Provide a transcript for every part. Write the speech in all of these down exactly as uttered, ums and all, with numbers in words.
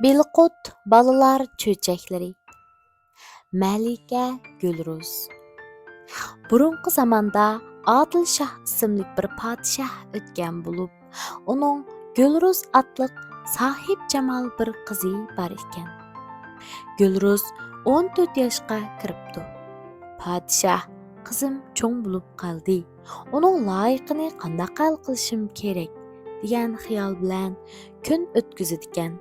بىلىقۇت بالىلار چۆچەكلىرى. مەلىكە گۈلرۇز. بۇرۇنقى زاماندا ئادىل شاھ ئىسىملىك بىر پادىشاھ ئۆتكەن بولۇپ، ئۇنىڭ گۈلرۇز ئاتلىق ساھىبجامال بىر قىزى بار ئىكەن. گۈلرۇز ئون تۆت ياشقا كىرىپتۇ. پادىشاھ: «قىزىم چوڭ بولۇپ قالدى، ئۇنىڭ لايىقىنى قانداق ھەل قىلىشىم كېرەك؟» دېگەن خىيال بىلەن كۈن ئۆتكۈزىدىكەن.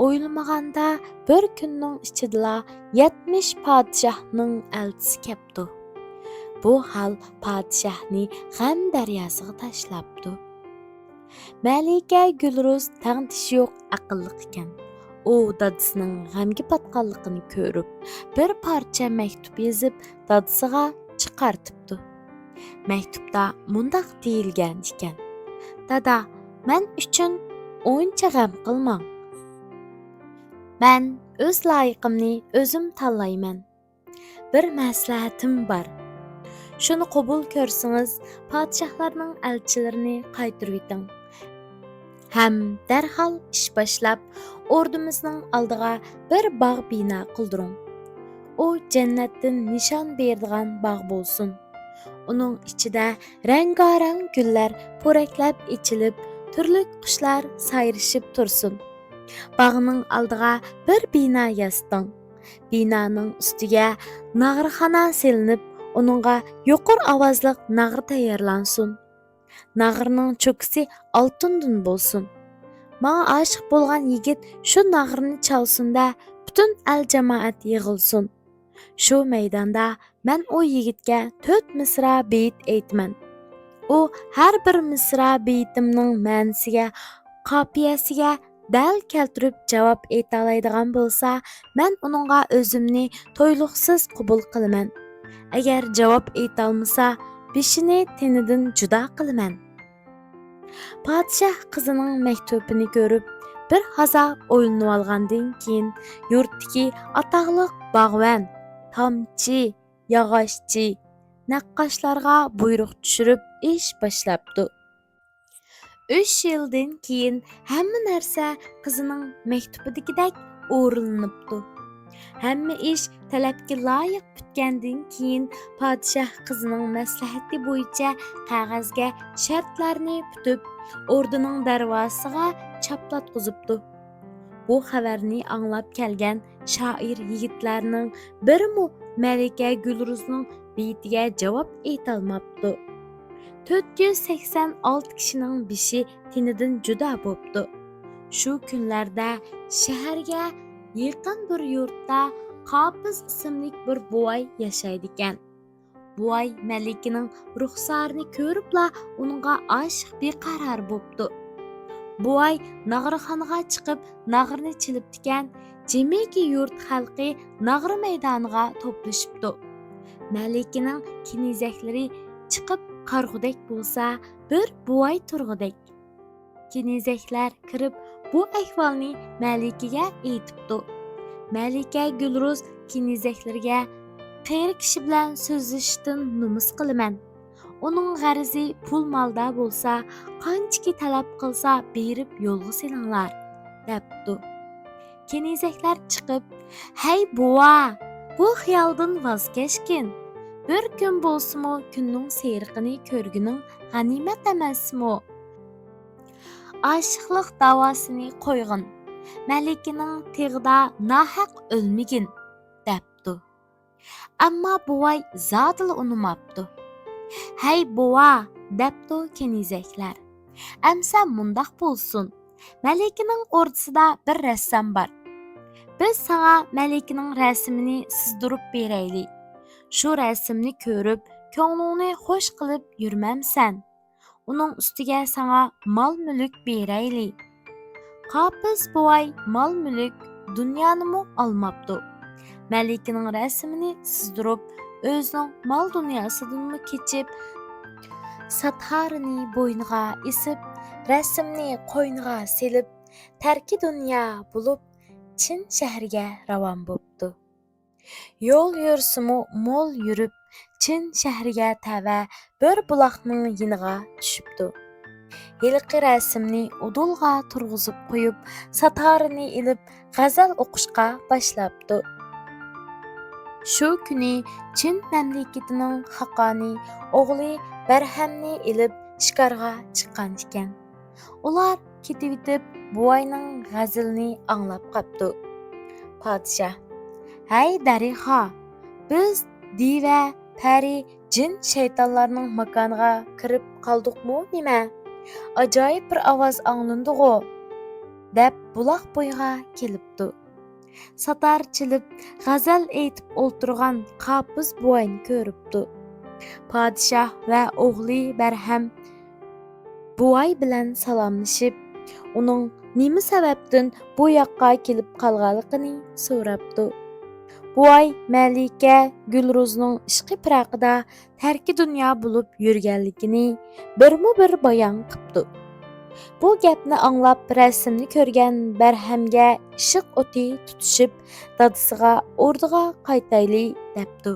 ئويلىمىغاندا بىر كۈننىڭ ئىچىدىلا يەتمىش پادىشاھنىڭ ئەلچىسى كەپتۇ. بۇ ھال پادىشاھنى غەم دەرياسىغا تاشلاپتۇ. مەلىكە گۈلرۇز تەڭدىشى يوق ئەقىللىق ئىكەن. ئۇ دادىسىنىڭ غەمگە پاتقانلىقىنى كۆرۈپ، بىر پارچە مەكتۇپ يېزىپ، دادىسىغا چىقارتىپتۇ. مەكتۇپتا مۇنداق دېيىلگەن ئىكەن: «دادا، مەن ئۈچۈن ئۇنچە غەم قىلماڭ. مەن ئۆز لايىقىمنى ئۆزۈم تاللايمەن. بىر مەسلىھەتىم بار. شۇنى قوبۇل كۆرسىڭىز، پادىشاھلارنىڭ ئەلچىلىرىنى قايتۇرۇۋېتىڭ ھەم دەرھال ئىش باشلاپ، ئوردىمىزنىڭ ئالدىغا بىر باغ بىنا قىلدۇرۇڭ. ئۇ جەننەتتىن نىشان بېرىدىغان باغ بولسۇن. ئۇنىڭ ئىچىدە رەڭگارەڭ گۈللەر پورەكلەپ ئېچىلىپ، تۈرلۈك قۇشلار سايرىشىپ تۇرسۇن. باغنىڭ ئالدىغا بىر بىنا ياسىتىڭ. بىنانىڭ ئۈستىگە ناغرىخانا سېلىنىپ، ئۇنىڭغا يۇقىرى ئاۋازلىق ناغرا تەييارلانسۇن. ناغرىنىڭ چوكىسى ئالتۇندىن بولسۇن. ماڭا ئاشىق بولغان يىگىت شۇ ناغرىنى چالسۇن-دە، پۈتۈن ئەل-جامائەت يىغىلسۇن. شۇ مەيداندا مەن ئۇ يىگىتكە تۆت مىسرا بېيىت ئېيتىمەن. ئۇ ھەر بىر مىسرا بېيىتىمنىڭ مەنىسىگە، قاپىيەسىگە دەل كەلتۈرۈپ جاۋاب ئېيتالايدىغان بولسا، مەن ئۇنىڭغا ئۆزۈمنى تويلۇقسىز قوبۇل قىلىمەن. ئەگەر جاۋاب ئېيتالمىسا، بېشىنى تېنىدىن جۇدا قىلىمەن.» پادىشاھ قىزىنىڭ مەكتۇپىنى كۆرۈپ، بىر ھازا ئويلىنىۋالغاندىن كېيىن، يۇرتتىكى ئاتاقلىق باغۋەن، تامچى، ياغاچچى، نەققاشلارغا بۇيرۇق چۈشۈرۈپ ئىش باشلاپتۇ. ئۈچ يىلدىن كېيىن ھەممە نەرسە قىزىنىڭ مەكتۇپىدىكىدەك ئورۇنلىنىپتۇ. ھەممە ئىش تەلەپكە لايىق پۈتكەندىن كېيىن، پادىشاھ قىزىنىڭ مەسلىھەتى بويىچە قەغەزگە شەرتلەرنى پۈتۈپ، ئوردىنىڭ دەرۋازىسىغا چاپلاتقۇزۇپتۇ. بۇ خەۋەرنى ئاڭلاپ كەلگەن شائىر يىگىتلەرنىڭ بىرىمۇ مەلىكە گۈلرۇزنىڭ بېيىتىگە جاۋاب ئېيتالماپتۇ. تۆت يۈز سەكسەن ئالتە كىشىنىڭ بېشى تېنىدىن جۇدا بوپتۇ. شۇ كۈنلەردە شەھەرگە يېقىن بىر يۇرتتا قاپىز ئىسىملىك بىر بوۋاي ياشايدىكەن. بوۋاي مەلىكىنىڭ رۇخسارىنى كۆرۈپلا ئۇنىڭغا ئاشىق بىقارار بوپتۇ. بوۋاي ناغرىخانىغا چىقىپ ناغرىنى چېلىپتىكەن، جىمىكى يۇرت خەلقى ناغرا مەيدانىغا توپلىشىپتۇ. مەلىكىنىڭ كېنىزەكلىرى چىقىپ قارىغۇدەك بولسا، بىر بوۋاي تۇرغۇدەك. كېنىزەكلەر كىرىپ، بۇ ئەھۋالنى مەلىكىگە ئېيتىپتۇ. مەلىكە گۈلرۇز كېنىزەكلىرىگە: «قېرى كىشى بىلەن سۆزلىشىشتىن نومۇس قىلىمەن. ئۇنىڭ غەرىزى پۇل-مالدا بولسا، قانچىكى تەلەپ قىلسا، بېرىپ يولغا سېلىڭلار» دەپتۇ. كېنىزەكلەر چىقىپ: «ھەي بوۋا، بۇ خىيالدىن ۋاز كەچكىن. بىر كۈن بولسىمۇ كۈننىڭ سېرىقىنى كۆرگىنىڭ غەنىيمەت ئەمەسمۇ؟ ئاشىقلىق داۋاسىنى قويغىن. مەلىكىنىڭ تېغىدا ناھەق ئۆلمىگىن» دەپتۇ. ئەمما بوۋاي زادىلا ئۇنىماپتۇ. «ھەي بوۋا» دەپتۇ كېنىزەكلەر. «ئەمسە مۇنداق بولسۇن، مەلىكىنىڭ ئوردىسىدا بىر رەسسام بار. بىز ساڭا مەلىكىنىڭ رەسىمىنى سىزدۇرۇپ بېرەيلى. شۇ رەسىمنى كۆرۈپ، كۆڭلۈڭنى خوش قىلىپ يۈرمەمسەن؟ ئۇنىڭ ئۈستىگە ساڭا مال-مۈلۈك بېرەيلى.» قاپىز بوۋاي مال-مۈلۈك، دۇنيانىمۇ ئالماپتۇ. مەلىكىنىڭ رەسىمىنى سىزدۇرۇپ، ئۆزىنىڭ مال-دۇنياسىدىنمۇ كېچىپ، ساتارىنى بوينىغا ئېسىپ، رەسىمنى قوينىغا سېلىپ، تەركى دۇنيا بولۇپ، چىن شەھىرىگە راۋان بوپتۇ. يول يۈرسىمۇ مول يۈرۈپ، چىن شەھىرىگە تەۋە بىر بۇلاقنىڭ يېنىغا چۈشۈپتۇ. ھېلىقى رەسىمنى ئۇدۇلغا تۇرغۇزۇپ قويۇپ، ساتارىنى ئېلىپ، غەزەل ئوقۇشقا باشلاپتۇ. شۇ كۈنى چىن مەملىكىتىنىڭ خاقانى ئوغلى بەرھەمنى ئېلىپ شىكارغا چىققان ئىكەن. ئۇلار كېتىۋېتىپ، بوۋاينىڭ غەزىلىنى ئاڭلاپ قاپتۇ. پادىشاھ: «ھەي دەرىخا، بىز دىۋە، پەرى، جىن، شەيتانلارنىڭ ماكانىغا كىرىپ قالدۇقمۇ نېمە؟ ئاجايىپ بىر ئاۋاز ئاڭلىنىدىغۇ؟» دەپ بۇلاق بويىغا كېلىپتۇ. ساتار چېلىپ، غەزەل ئېيتىپ ئولتۇرغان قاپىز بوۋاينى كۆرۈپتۇ. پادىشاھ ۋە ئوغلى بەرھەم بوۋاي بىلەن سالاملىشىپ، ئۇنىڭ نېمە سەۋەبتىن بۇ ياققا كېلىپ قالغانلىقىنى سوراپتۇ. بوۋاي مەلىكە گۈلرۇزنىڭ ئىشقى پىراقىدا تەركى دۇنيا بولۇپ يۈرگەنلىكىنى بىرمۇ بىر بايان قىپتۇ. بۇ گەپنى ئاڭلاپ، رەسىمنى كۆرگەن بەرھەمگە ئىشق ئوتى تۇتۇشۇپ، دادىسىغا ئوردىغا قايتايلى دەپتۇ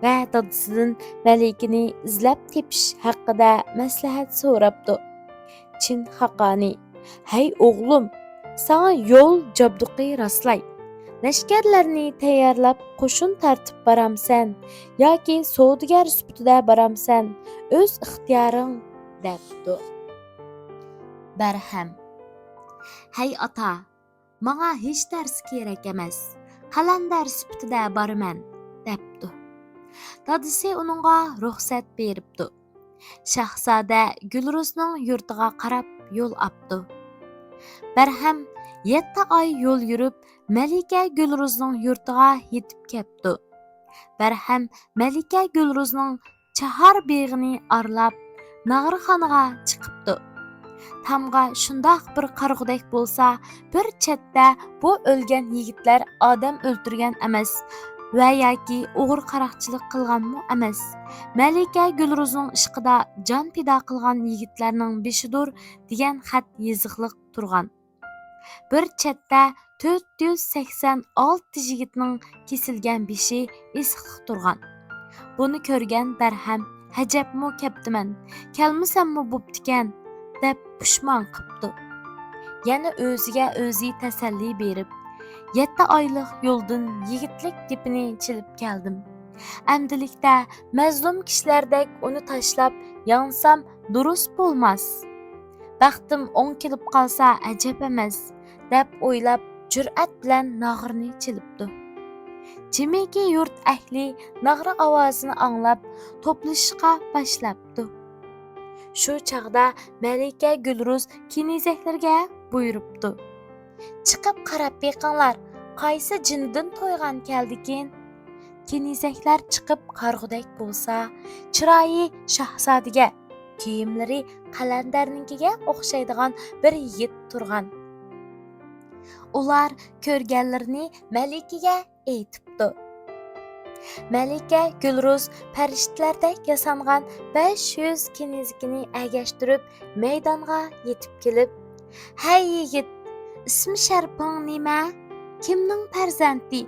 ۋە دادىسىدىن مەلىكىنى ئىزلەپ تېپىش ھەققىدە مەسلىھەت سوراپتۇ. چىن خاقانى: «ھەي ئوغلۇم، ساڭا يول جابدۇقى راسلاي. لەشكەرلەرنى تەييارلاپ قوشۇن تارتىپ بارامسەن ياكى سودىگەر سۈپىتىدە بارامسەن، ئۆز ئىختىيارىڭ» دەپتۇ. بەرھەم: «ھەي ئاتا، ماڭا ھېچ نەرسە كېرەك ئەمەس، قەلەندەر سۈپىتىدە بارىمەن» دەپتۇ. دادىسى ئۇنىڭغا رۇخسەت بېرىپتۇ. شاھزادە گۈلرۇزنىڭ يۇرتىغا قاراپ يول ئاپتۇ. بەرھەم يەتتە ئاي يول يۈرۈپ، مەلىكە گۈلرۇزنىڭ يۇرتىغا يېتىپ كەپتۇ. بەرھەم مەلىكە گۈلرۇزنىڭ چاھار بېغىنى ئارىلاپ، ناغرىخانىغا چىقىپتۇ. تامغا شۇنداق بىر قارىغۇدەك بولسا، بىر چەتتە بۇ ئۆلگەن يىگىتلەر ئادەم ئۆلتۈرگەن ئەمەس ۋە ياكى ئوغرى-قاراقچىلىق قىلغانمۇ ئەمەس، مەلىكە گۈلرۇزنىڭ ئىشقىدا جان پىدا قىلغان يىگىتلەرنىڭ بېشىدۇر دېگەن خەت يېزىقلىق تۇرغان. بىر چەتتە تۆت يۈز سەكسەن ئالتە يىگىتنىڭ كېسىلگەن بېشى ئېسىقلىق تۇرغان. بۇنى كۆرگەن بەرھەم: «ھەجەپمۇ كەپتىمەن، كەلمىسەممۇ بوپتىكەن» دەپ پۇشمان قىپتۇ. يەنە ئۆزىگە ئۆزى تەسەللى بېرىپ: «يەتتە ئايلىق يولدىن يىگىتلىك دېپىنى چېلىپ كەلدىم. ئەمدىلىكتە مەزلۇم كىشىلەردەك ئۇنى تاشلاپ يانسام دۇرۇس بولماس. بەختىم ئوڭ كېلىپ قالسا ئەجەب ئەمەس» دەپ ئويلاپ، جۈرئەت بىلەن ناغرىنى چېلىپتۇ. جىمىكى يۇرت ئەھلى ناغرا ئاۋازىنى ئاڭلاپ، توپلىشىشقا باشلاپتۇ. شۇ چاغدا مەلىكە گۈلرۇز كېنىزەكلىرىگە بۇيرۇپتۇ: «چىقىپ قاراپ بېقىڭلار، قايسى جىندىن تويغان كەلدىكىن؟» كېنىزەكلەر چىقىپ قارىغۇدەك بولسا، چىرايى شاھزادىگە، كىيىملىرى قەلەندەرنىڭكىگە ئوخشايدىغان بىر يىگىت تۇرغان. ئۇلار كۆرگەنلىرىنى مەلىكىگە ئېيتىپتۇ. مەلىكە گۈلرۇز پەرىشتىلەردەك ياسانغان بەش يۈز كېنىزىكىنى ئەگەشتۈرۈپ، مەيدانغا يېتىپ كېلىپ: «ھەي يىگىت، ئىسمى شەرىپىڭ نېمە؟ كىمنىڭ پەرزەنتى؟